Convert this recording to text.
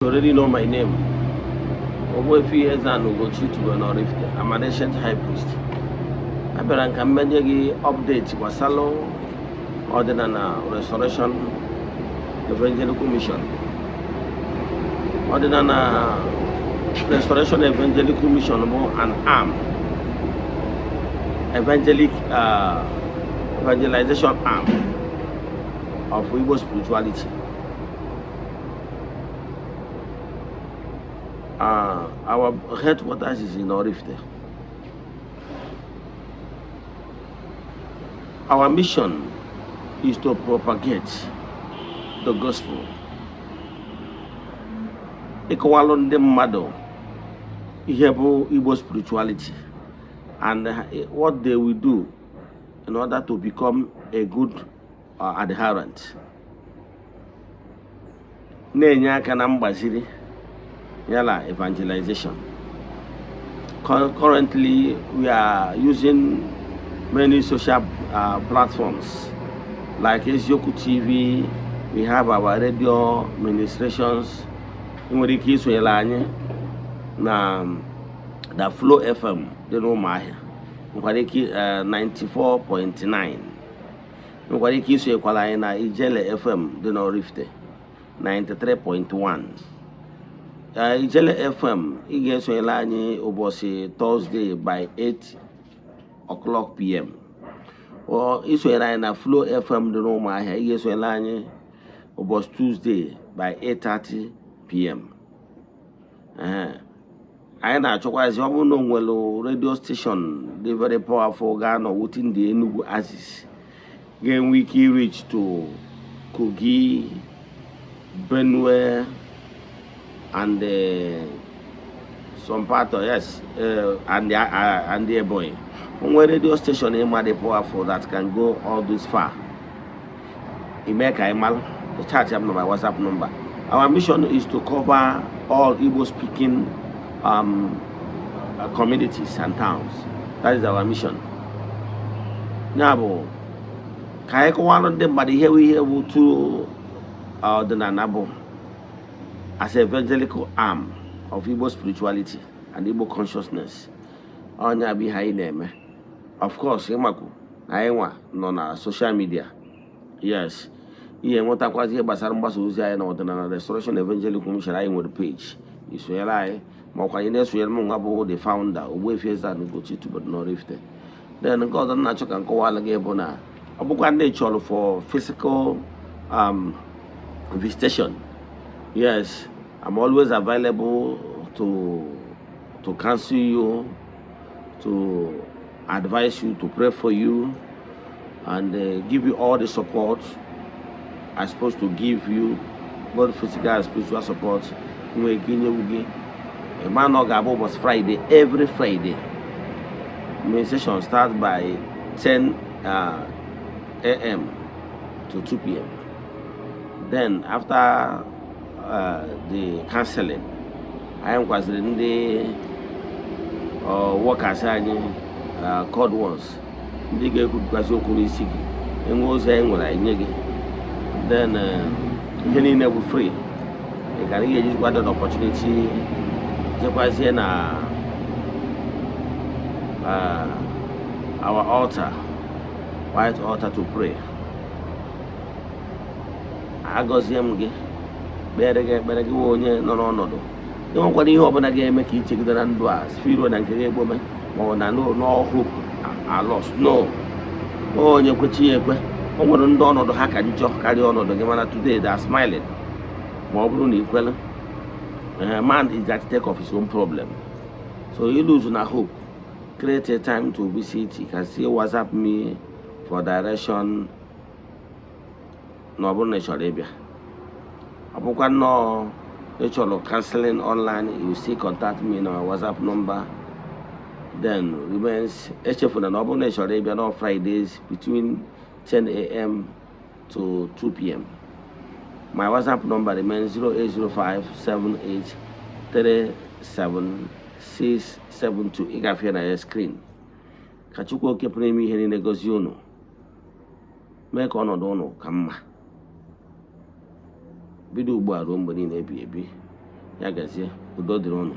Already know my name. Ogbuefi Eze-Ana Ugochi tubelu Oraifite. I'm an ancient high priest. Abịara m ka m menye gị update gbasalụ ọdịnala Restoration Evangelical Mission. Ọdịnala Restoration Evangelical Mission bụ an arm, evangelic evangelization arm of Igbo spirituality. Our headquarters is in Oraifite. Our mission is to propagate the gospel. Ịkọwalụ ndị mmadụ ihe bụ Igbo spirituality and what they will do in order to become a good adherent. Na-enye aka na mgbaziri yala evangelization. Currently, we are using many social platforms like Eziokwu TV. We have our radio ministrations. Ị nwere ike isonyere anyị na the Flow FM dị n'Ụmụahịa, nwekwara ike 94.9. Nwekwara ike isonyekwara anyị na Ijele FM dị n'Oraifite, 93.1. Ijele FM, ị ga-esonyere anyị ụbọchị Thursday by 8 o'clock pm. Ọ isonyere anyị na Flow FM dị n'Ụmụahịa, ị ga-esonyere anyị ụbọchị Tuesday by 8:30 pm. Ehe. Anyị na-achọkwazi, ọ bụrụ na o nwere radio station dị very powerful ga-anọ within the Enugu axis, ga-enwe ike reach to Kogi, Benue and some part of, yes, and the Ebonyi. Onwe radio station ịma dị powerful that can go all this far, ime ka anyị malụ, chat m na my WhatsApp number. Our mission is to cover all Igbo speaking communities and towns. That is our mission. Ya bụ ka anyị kọwalụ ndị mmadụ ihe bụ ihe bụ tu ọdịnala bụ as a evangelical arm of Igbo spirituality and Igbo consciousness. Ọnya bụ ihe anyị na-eme. Of course, ịmakwu na anyị nwa nọ na social media. Yes, ihe nwetakwazi ihe gbasara mgbasa ozi anyị na Ọdịnala Restoration Evangelical Mission, anyị nwere page. Isonyere anyị, ma ọkwa anyị na-esonyere m nwa bụ the founder, Ogbuefi Eze-Ana Ugochi tubelu n'Oraifite. Then nke ọzọ m na-achọ ka m kọwalụ gị bụ na ọ bụkwa ndị chọrọ for physical visitation, yes, I'm always available to counsel you, to advise you, to pray for you and give you all the support I'm supposed to give you, both physical and spiritual support. Nwere ike inyewu gị ịma na ọ ga-abụ ụbọchị Friday, every Friday session start by 10 a.m. to 2 p.m. Then after the counseling, anyị nkwaziri ndị workers anyị, called ones, ndị ga-ekwukwasị okwu n'isi gị, enwe ozi anyị nwere, anyị nye gị. Then ihe niile bụ free. Ị gara, ị ga-ejikwa that opportunity jekwazie na our altar, white altar, to pray. Agọzie m gị, kpere gị ekpere, gị nwe onye nọ n'ọnọdụ enwekwara ihe ọbụla ga-eme ka ichegide na ndụ a spiro na nke gị egbome, ma ọ na no, no hope are lost. No, onye kwechi ya ekwe. O nwere ndị ọnọdụ ha ka njọ karịa ọnọdụ gị, mana today they are smiling. Ma ọ bụrụ na ị kwelu. Man is the architect of his own problem, so you lose na hope. Create a time to visit. You can still WhatsApp me for direction. Na ọ bụrụ na ị chọrọ ịbịa, ọ bụkwa nnọọ ị chọrọ counseling online, you still contact me na my WhatsApp number. Then remains, echefuna na ọ bụrụ na ị chọrọ ịbịa, na Fridays between 10 a.m. to 2 p.m. My WhatsApp number remains 0805 78 37 672. Ị ga-afịa na ya screen. Ka Chukwu oke pụrụ ime ihe niile gozie unu, mee ka ọnọdụ unu ka mma, bido ugbu a ruo mgbe niile ebi ebi. Ya gazie, udo dịrị unu.